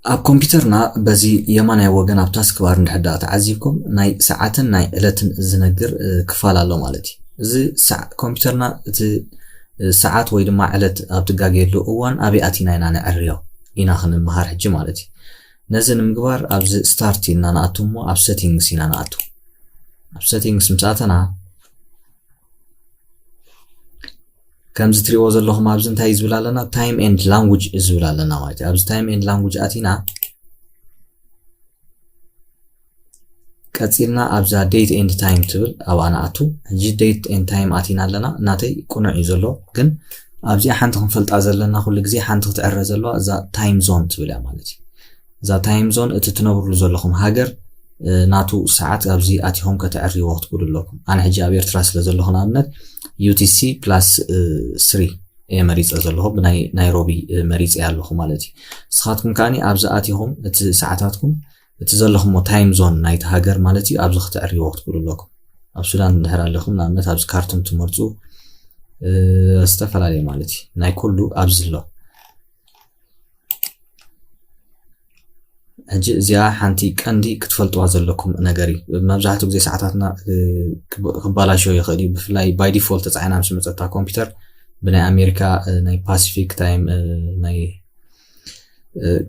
ኣብ ኮምፒውተርና በዚ የማናይ ወገን ኣብ ታስክ ባር እንድሕር ደኣ ተዓዚብኩም ናይ ሰዓትን ናይ ዕለትን ዝነግር ክፋል ኣሎ ማለት እዩ። እዚ ኮምፒውተርና እቲ ሰዓት ወይ ድማ ዕለት ኣብ ትጋገየሉ እዋን ኣበይ ኣቲና ኢና ነዕርዮ ኢና ክንምሃር ሕጂ ማለት እዩ። ነዚ ንምግባር ኣብዚ ስታርት ኢልና ንኣቱ እሞ ኣብ ሴቲንግስ ኢና ንኣቱ። ኣብ ሴቲንግስ ምስ ኣተና ከምዚ ትሪእዎ ዘለኹም ኣብዚ እንታይ ዝብል ኣለና? ታይም ኤንድ ላንጉጅ ዝብል ኣለና ማለት እዩ። ኣብዚ ታይም ኤንድ ላንጉጅ ኣቲና ቀፂልና ኣብዛ ዴት ኤንድ ታይም ትብል ኣብኣ ንኣቱ። ሕጂ ዴት ኤንድ ታይም ኣቲና ኣለና። እናተይ ቅኑዕ እዩ ዘሎ፣ ግን ኣብዚኣ ሓንቲ ክንፈልጣ ዘለና ኩሉ ግዜ ሓንቲ ክትዕረ ዘለዋ እዛ ታይም ዞን ትብል እያ ማለት እዩ። እዛ ታይም ዞን እቲ ትነብርሉ ዘለኹም ሃገር ናቱ ሰዓት ኣብዚ ኣቲኹም ከተዕርይዎ ክትክእሉ ኣለኩም። ኣነ ሕጂ ኣብ ኤርትራ ስለ ዘለኹ ንኣብነት ዩቲሲ ፕላስ ስሪ እየ መሪፀ ዘለኹ፣ ብናይ ናይሮቢ መሪፀ ኣለኹ ማለት እዩ። ንስኻትኩም ከዓኒ ኣብዚ ኣቲኹም እቲ ሰዓታትኩም እቲ ዘለኹሞ ታይም ዞን ናይቲ ሃገር ማለት እዩ ኣብዚ ክትዕርይዎ ክትክእሉ ኣለኩም። ኣብ ሱዳን እንድሕር ኣለኹም ንኣብነት ኣብዚ ካርቱም ትመርፁ፣ ዝተፈላለየ ማለት እዩ። ናይ ኩሉ ኣብዚ ኣሎ። ሕጂ እዚኣ ሓንቲ ቀንዲ ክትፈልጥዋ ዘለኩም ነገር እዩ። መብዛሕትኡ ግዜ ሰዓታትና ክባላሾ ይኽእል እዩ። ብፍላይ ባይ ዲፎልት ተፃዒና ምስ መፀታ ኮምፒውተር ብናይ ኣሜሪካ ናይ ፓሲፊክ ታይም ናይ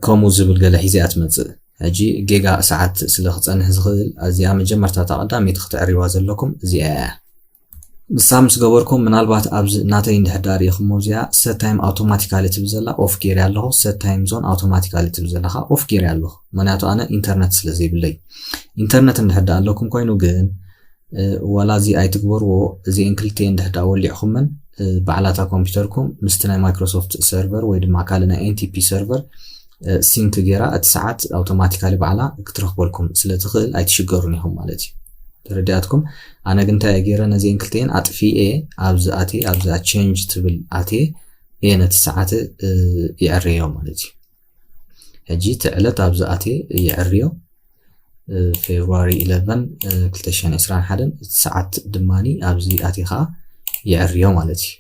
ከምኡ ዝብል ገለ ሒዘ እያ ትመፅእ። ሕጂ ጌጋ ሰዓት ስለ ክፀንሕ ዝኽእል እዚኣ መጀመርታ እታ ቀዳመይቲ ክትዕርይዋ ዘለኩም እዚኣ እያ። ንሳ ምስ ገበርኩም ምናልባት ኣብዚ ናተይ እንድሕር ደኣ ሪኢኹሞ እዚኣ set time automatically ትብል ዘላ ኦፍ ገይረ ኣለኹ። set time zone automatically ትብል ዘላ ከዓ ኦፍ ገይረ ኣለኹ። ምክንያቱ ኣነ ኢንተርነት ስለ ዘይብለይ። ኢንተርነት እንድሕር ደኣ ኣለኩም ኮይኑ ግን ዋላ እዚ ኣይትግበርዎ። እዚኤን ክልቲኤን እንድሕር ደኣ ወሊዕኹመን ባዕላታ ኮምፒውተርኩም ምስቲ ናይ ማይክሮሶፍት ሰርቨር ወይ ድማ ካልእ ናይ ኤንቲፒ ሰርቨር ሲንክ ገይራ እቲ ሰዓት ኣውቶማቲካሊ ባዕላ ክትረኽበልኩም ስለ ትኽእል ኣይትሽገሩን ኢኹም ማለት እዩ። ተረዲኣትኩም? ኣነ ግን እንታይ እየ ገይረ ነዚኤን ክልቲኤን ኣጥፊኤ ኣብዚ ኣትየ ኣብዛ ቼንጅ ትብል ኣትየ እየ ነቲ ሰዓት ይዕርዮ ማለት እዩ። ሕጂ እቲ ዕለት ኣብዚ ኣትየ ይዕርዮ ፌብሩዋሪ ኢለቨን ክልተ ሽሕን ዕስራን ሓደን እቲ ሰዓት ድማ ኣብዚ ኣትየ ከዓ ይዕርዮ ማለት እዩ።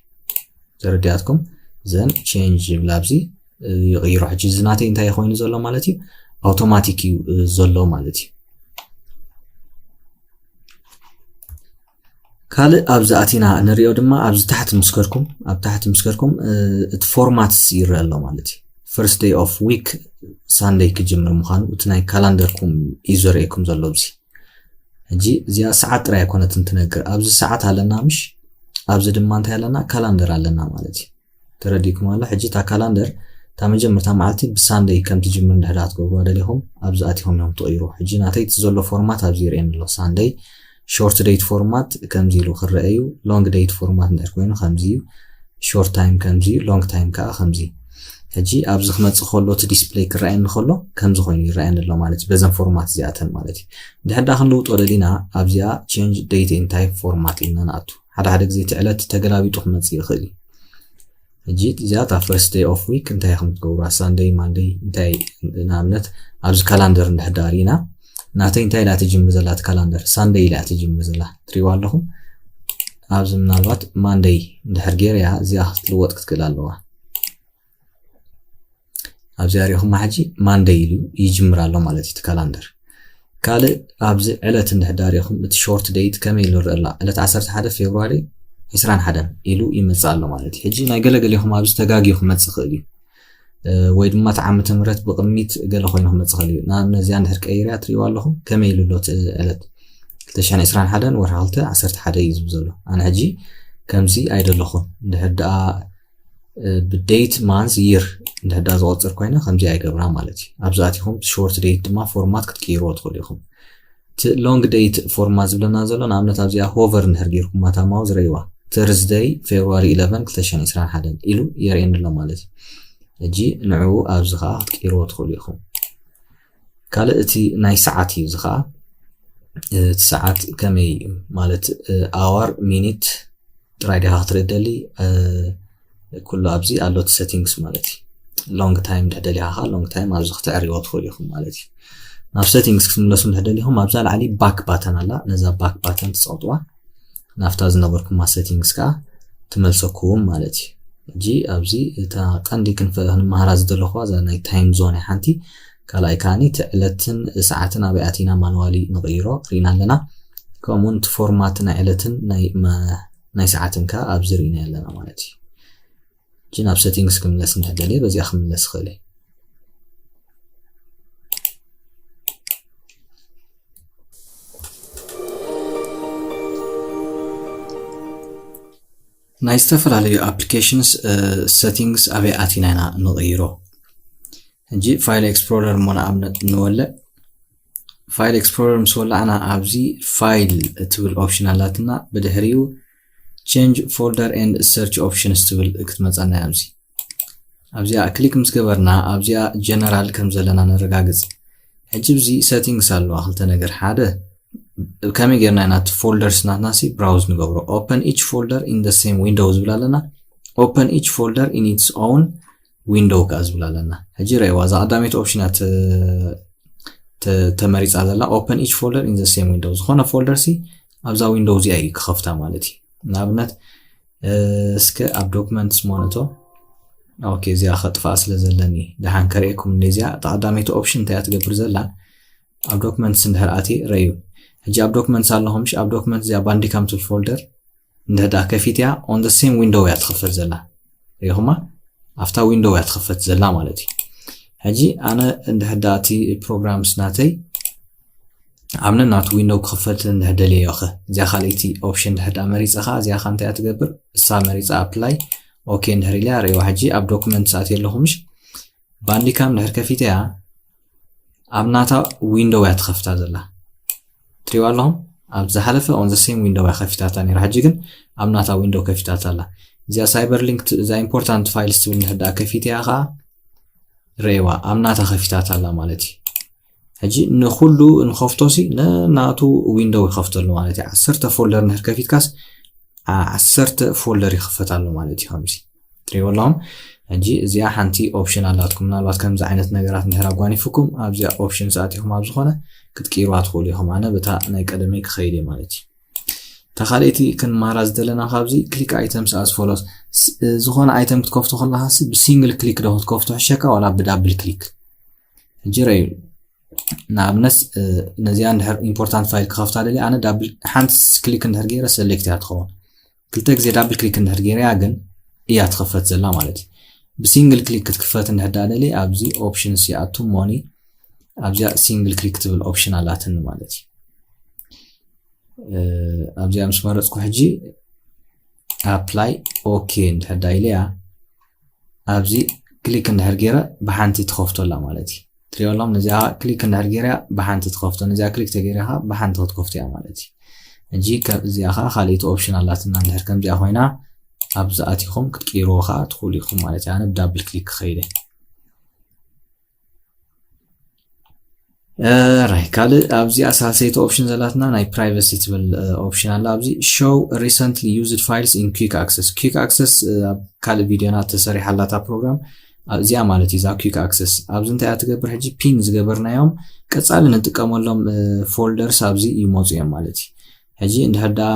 ተረዲኣትኩም? ዘን ቼንጅ ይብል ኣብዚ ይቕይሮ። ሕጂ እዚ ናተይ እንታይ ኮይኑ ዘሎ ማለት እዩ? ኣውቶማቲክ እዩ ዘሎ ማለት እዩ። ካልእ ኣብዚ ኣቲና ንሪኦ ድማ ኣብዚ ታሕቲ ምስ ከድኩም ኣብ ታሕቲ ምስ ከድኩም እቲ ፎርማትስ ይረአ ኣሎ ማለት እዩ። ፈርስት ደይ ኦፍ ዊክ ሳንደይ ክጅምር ምዃኑ እቲ ናይ ካላንደርኩም እዩ ዘርእየኩም ዘሎ ኣብዚ። ሕጂ እዚኣ ሰዓት ጥራይ ኣይኮነትን ትነግር። ኣብዚ ሰዓት ኣለና ምሽ፣ ኣብዚ ድማ እንታይ ኣለና? ካላንደር ኣለና ማለት እዩ። ተረዲእኩም ኣሎ? ሕጂ እታ ካላንደር እታ መጀመርታ መዓልቲ ብሳንደይ ከም ትጅምር እንድሕር ደኣ ክትገብርዋ ደሊኹም ኣብዚ ኣቲኹም እዮም ትቕይሩ። ሕጂ ናተይ እቲ ዘሎ ፎርማት ኣብዚ ይርእየኒ ኣሎ። ሳንደይ ሾርት ዴት ፎርማት ከምዚ ኢሉ ክረአ እዩ። ሎንግ ዴት ፎርማት እንድሕር ኮይኑ ከምዚ እዩ። ሾርት ታይም ከምዚ እዩ። ሎንግ ታይም ከዓ ከምዚ። ሕጂ ኣብዚ ክመፅእ ከሎ እቲ ዲስፕሌይ ክረኣየኒ ከሎ ከምዚ ኮይኑ ይረኣየኒ ኣሎ ማለት እዩ። በዘን ፎርማት እዚኣተን ማለት እዩ። እንድሕር ደኣ ክንልውጦ ደሊና ኣብዚኣ ቼንጅ ዴት ኤንድ ታይም ፎርማት ኢልና ንኣቱ። ሓደ ሓደ ግዜ እቲ ዕለት ተገላቢጡ ክመፅእ ይኽእል እዩ። ሕጂ እዚኣ እታ ፈርስት ደይ ኦፍ ዊክ እንታይ ኢኹም ትገብሩዋ? ሳንደይ ማንደይ እንታይ ንኣብነት ኣብዚ ካላንደር እንድሕር ደኣ ሪኢና ናተይ እንታይ ኢላ ትጅምር ዘላ እቲ ካላንደር ሳንደይ ኢላ ትጅምር ዘላ ትሪእዋ ኣለኹም። ኣብዚ ምናልባት ማንደይ እንድሕር ገይረያ እዚኣ ክትልወጥ ክትክእል ኣለዋ። ኣብዚ ኣሪኹማ ሕጂ ማንደይ ኢሉ ይጅምር ኣሎ ማለት እዩ እቲ ካላንደር። ካልእ ኣብዚ ዕለት እንድሕር ደኣ ሪኢኹም እቲ ሾርት ዴት ከመይ ኢሉ ይረአ ኣሎ? ዕለት ዓሰርተ ሓደ ፌብሩዋሪ ዕስራን ሓደን ኢሉ ይመጽእ ኣሎ ማለት እዩ። ሕጂ ናይ ገለገሌኹም ኣብዚ ተጋግዩ ክመጽእ ይኽእል እዩ። ወይ ድማ እቲ ዓመተ ምህረት ብቕድሚት ገለ ኮይኑ ክመጽእ ይኽእል እዩ። ንኣብነት እዚኣ እንድሕር ቀይረያ ትሪእዋ ኣለኹም ከመይ ኢሉ ኣሎ እቲ ዕለት? ክልተ ሽሕን ዕስራን ሓደን ወርሒ ክልተ ዓሰርተ ሓደ እዩ ዝብል ዘሎ። ኣነ ሕጂ ከምዚ ኣይደለኹን። እንድሕር ደኣ ብዴት ማንስ ይር እንድሕር ደኣ ዝቆፅር ኮይነ ከምዚ ኣይገብራ ማለት እዩ። ኣብዚ ኣቲኹም ሾርት ዴት ድማ ፎርማት ክትቅይርዎ ትኽእሉ ኢኹም። እቲ ሎንግ ዴት ፎርማት ዝብለና ዘሎ ንኣብነት ኣብዚኣ ሆቨር እንድሕር ጌርኩማ እታ ማውዝ ረእይዋ ተርስደይ ፌብሩዋሪ ኢለቨን ክልተ ሽሕን ዕስራን ሓደን ኢሉ የርእየኒ ኣሎ ማለት እዩ። ሕጂ ንዕኡ ኣብዚ ከዓ ክትቅይርዎ ትኽእሉ ኢኹም። ካልእ እቲ ናይ ሰዓት እዩ። እዚ ከዓ እቲ ሰዓት ከመይ ማለት ኣዋር ሚኒት ጥራይ ዲኻ ክትርኢ ደሊ ኩሉ ኣብዚ ኣሎ እቲ ሴቲንግስ ማለት እዩ። ሎንግ ታይም ድሕር ደሊኻ ከዓ ሎንግ ታይም ኣብዚ ክትዕርይዎ ትኽእሉ ኢኹም ማለት እዩ። ናብ ሴቲንግስ ክትምለሱ ድሕር ደሊኹም ኣብዛ ላዕሊ ባክ ባተን ኣላ። ነዛ ባክ ባተን ትፀቕጥዋ ናብታ ዝነበርኩማ ሴቲንግስ ከዓ ትመልሰኩም ማለት እዩ። ሕጂ ኣብዚ እታ ቀንዲ ክንፈ- ክንመሃራ ዝደለኹዋ እዛ ናይ ታይም ዞን እያ ሓንቲ። ካልኣይ ከዓኒ እቲ ዕለትን ሰዓትን ኣበይ ኣቲና ማንዋሊ ንቕይሮ ርኢና ኣለና። ከምኡውን እቲ ፎርማት ናይ ዕለትን ናይ ሰዓትን ከ ኣብዚ ርኢና ኣለና ማለት እዩ። ሕጂ ናብ ሰቲንግስ ክምለስ እንተደልየ በዚኣ ክምለስ ይኽእል እየ። ናይ ዝተፈላለዩ ኣፕሊኬሽንስ ሰቲንግስ ኣበይ ኣቲና ኢና ንቕይሮ? ሕጂ ፋይል ኤክስፕሎረር እሞ ንኣብነት ንወልዕ። ፋይል ኤክስፕሎረር ምስ ወላዕና ኣብዚ ፋይል እትብል ኦፕሽን ኣላትና፣ ብድሕሪኡ ቼንጅ ፎልደር ኤንድ ሰርች ኦፕሽንስ ትብል ክትመፀና ኣብዚ ኣብዚኣ ክሊክ ምስ ገበርና ኣብዚኣ ጀነራል ከም ዘለና ነረጋግፅ። ሕጂ እዚ ሰቲንግስ ኣለዋ ክልተ ነገር፣ ሓደ ከመይ ጌርና ኢና እቲ ፎልደርስ ናትና ሲ ብራውዝ ንገብሮ። Open each folder in the same window ዝብል ኣለና። Open each folder in its own window ከዓ ዝብል ኣለና። ሕጂ ረእዋ እዛ ቀዳመይቲ ኦፕሽን እያ ተመሪፃ ዘላ። Open each folder in the same window፣ ዝኾነ ፎልደር ሲ ኣብዛ ዊንዶው እዚኣ እዩ ክኸፍታ ማለት እዩ። ንኣብነት እስከ ኣብ ዶክመንትስ ሞንቶ ኦኬ እዚኣ ከጥፋኣ ስለ ዘለኒ ደሓን ከርእየኩም። እዚኣ ተቐዳመይቲ ኦፕሽን እንታይ እያ ትገብር ዘላ? ኣብ ዶክመንትስ እንድሕር ኣትየ ረእዩ። ሕጂ ኣብ ዶክመንትስ ኣለኹም ምሽ? ኣብ ዶክመንት እዚኣ ባንዲካም ትብል ፎልደር እንድሕር ደኣ ከፊት እያ on the same window እያ ትኸፈት ዘላ። ሪኹማ ኣብታ ዊንዶው እያ ትኸፈት ዘላ ማለት እዩ። ሕጂ ኣነ እንድሕር ደኣ እቲ ፕሮግራምስ ናተይ ኣብነ ናቱ ዊንዶው ክኸፈት እንድሕር ደልየዮ ኸ እዚኣ ካልኣይቲ ኦፕሽን እንድሕር ደኣ መሪፀ ኸዓ እዚኣ ኸ እንታይ እያ ትገብር? እሳ መሪፃ ኣፕላይ ኦኬ እንድሕር ኢለያ ርእይዋ። ሕጂ ኣብ ዶክመንትስ ኣትየ ኣለኹ ምሽ? ባንዲካም እንድሕር ከፊተያ ኣብ ናታ ዊንዶው እያ ትኸፍታ ዘላ። ትሪዋ ኣለኹም ኣብ ዝሓለፈ on the same window እያ ከፊታታ ነይራ። ሕጂ ግን ኣብ ናታ ዊንዶው ከፊታታ ኣላ። እዚኣ ሳይበር ሊንክ እዛ ኢምፖርታንት ፋይልስ ትብል እንድሕር ደኣ ከፊተያ ኸዓ ረእይዋ ኣብ ናታ ከፊታታ ኣላ ማለት እዩ። ሕጂ ንኹሉ ንኸፍቶ ሲ ነናቱ ዊንዶው ይኸፍተሉ ማለት እዩ። ዓሰርተ ፎልደር እንድሕር ከፊትካስ ዓሰርተ ፎልደር ይኽፈት ኣሎ ማለት እዩ። ከምዚ ትሪእዎ ኣለኹም። ሕጂ እዚኣ ሓንቲ ኦፕሽን ኣላትኩም። ምናልባት ከምዚ ዓይነት ነገራት እንድሕር ኣጓኒፍኩም ኣብዚኣ ኦፕሽን ሰኣቲኹም ኣብ ዝኾነ ክትቅይርዋ ትኽእሉ ኢኹም። ኣነ በታ ናይ ቀደመይ ክኸይድ እየ ማለት እዩ። እታ ካልኣይቲ ክንማራ ዝደለና ካብዚ ክሊክ ኣይተምስ ኣዝ ፎሎስ። ዝኾነ ኣይተም ክትከፍቶ ከለኻሲ ብሲንግል ክሊክ ዶ ክትከፍቶ ሕሸካ ዋላ ብዳብል ክሊክ? ሕጂ ረዩ ንኣብነት ነዚኣ እንድሕር ኢምፖርታንት ፋይል ክኸፍታ ደልየ ኣነ ዳብል ሓንቲ ክሊክ እንድሕር ገይረ ሰሌክት እያ ትኸውን። ክልተ ግዜ ዳብል ክሊክ እንድሕር ገይረያ ግን እያ ትኸፈት ዘላ ማለት እዩ። ብሲንግል ክሊክ ክትክፈት እንድሕር ደኣ ደልየ ኣብዚ ኦፕሽንስ ይኣቱ እሞኒ ኣብዚኣ ሲንግል ክሊክ ትብል ኦፕሽን ኣላትኒ ማለት እዩ። ኣብዚኣ ምስ መረፅኩ ሕጂ ኣፕላይ ኦኬ እንድሕር ደኣ ኢለያ ኣብዚ ክሊክ እንድሕር ገይረ ብሓንቲ ትኸፍቶ ኣላ ማለት እዩ። ትሪኦ ኣለኹም ነዚኣ ክሊክ እንድሕር ገይረያ ብሓንቲ ትኸፍቶ፣ ነዚኣ ክሊክ ተገይረ ኸዓ ብሓንቲ ክትከፍቶ እያ ማለት እዩ። ሕጂ እዚኣ ኸዓ ካልኣይቲ ኦፕሽን ኣላትና እንድሕር ከምዚኣ ኮይና ኣብዚ ኣቲኹም ክትቅይርዎ ኸዓ ትኽእሉ ኢኹም ማለት እዩ። ኣነ ብዳብል ክሊክ ክኸይደ ራይ ካልእ ኣብዚኣ ሳልሰይቲ ኦፕሽን ዘላትና ናይ ፕራይቨሲ ትብል ኦፕሽን ኣላ። ኣብዚ show recently used files in quick access። quick access ኣብ ካልእ ቪድዮና ተሰሪሓ ኣላታ ፕሮግራም እዚኣ ማለት እዩ። እዛ quick access ኣብዚ እንታይ እያ ትገብር? ሕጂ ፒን ዝገበርናዮም ቀጻሊ ንጥቀመሎም ፎልደርስ ኣብዚ ይመፁ እዮም ማለት እዩ። ሕጂ እንድሕር ደኣ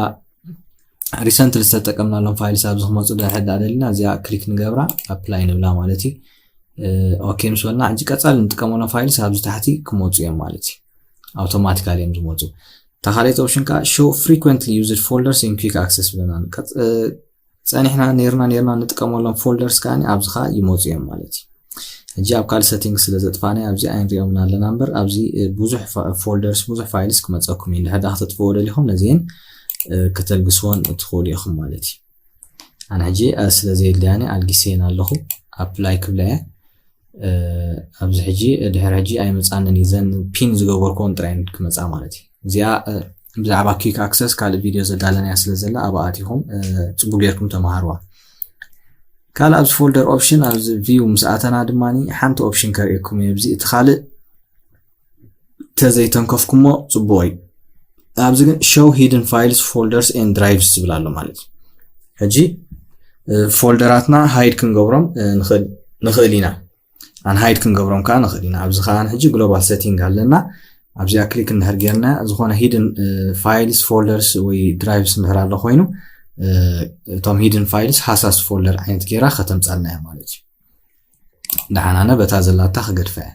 ሪሰንትሊ ዝተጠቀምናሎም ፋይልስ ኣብዚ ክመፁ ድሕር ደኣ ደሊና እዚኣ ክሊክ ንገብራ ኣፕላይ ንብላ ማለት እዩ። ኦኬ ምስ በልና ሕጂ ቀፃሊ ንጥቀመሎም ፋይልስ ኣብዚ ታሕቲ ክመፁ እዮም ማለት እዩ። ኣውቶማቲካሊ እዮም ዝመፁ። እታ ካልኣይቲ ኦፕሽን ከዓ show frequently used folders in quick access ብለና ጸኒሕና ነርና ነርና ንጥቀመሎም ፎልደርስ ከዓ ኣብዚ ከዓ ይመፁ እዮም ማለት እዩ። ሕጂ ኣብ ካልእ ሰቲንግ ስለ ዘጥፋናዮ ኣብዚ ኣይንሪኦምን ኣለና እምበር ኣብዚ ብዙሕ ፎልደርስ ብዙሕ ፋይልስ ክመፀኩም እዩ። እንድሕር ዳ ክተጥፍዎ ደሊኹም ነዚአን ከተልግስዎን ትኽእሉ ኢኹም ማለት እዩ። ኣነ ሕጂ ስለ ዘየድልያኒ ኣልጊሰየን ኣለኹ። ኣፕላይ ክብላ እየ። ኣብዚ ሕጂ ድሕሪ ሕጂ ኣይመፃንን እዩ። ዘን ፒን ዝገበርኩዎን ጥራይ ክመፃ ማለት እዩ። እዚኣ ብዛዕባ quick access ካልእ ቪድዮ ዘዳለናያ ስለ ዘላ ኣብኣ ኣቲኹም ፅቡቅ ጌርኩም ተምሃርዋ። ካልእ ኣብዚ ፎልደር ኦፕሽን ኣብዚ ቪው ምስ ኣተና ድማ ሓንቲ ኦፕሽን ከርእየኩም እየ። ኣብዚ እቲ ካልእ ተዘይተንከፍኩሞ ፅቡቅ እዩ። ኣብዚ ግን show hidden files folders and drives ዝብል ኣሎ ማለት እዩ። ሕጂ ፎልደራትና ሃይድ ክንገብሮም ንኽእል ኢና። ኣን ሃይድ ክንገብሮም ከዓ ንኽእል ኢና። ኣብዚ ከዓ ሕጂ ግሎባል ሰቲንግ ኣለና። ኣብዚኣ ክሊክ እንድሕር ጌርና ዝኾነ ሂድን ፋይልስ ፎልደርስ ወይ ድራይቭስ እንድሕር ኣሎ ኮይኑ እቶም ሂድን ፋይልስ ሃሳስ ፎልደር ዓይነት ጌራ ከተምፃልና እያ ማለት እዩ። ደሓን ኣነ በታ ዘላታ ክገድፋ እያ።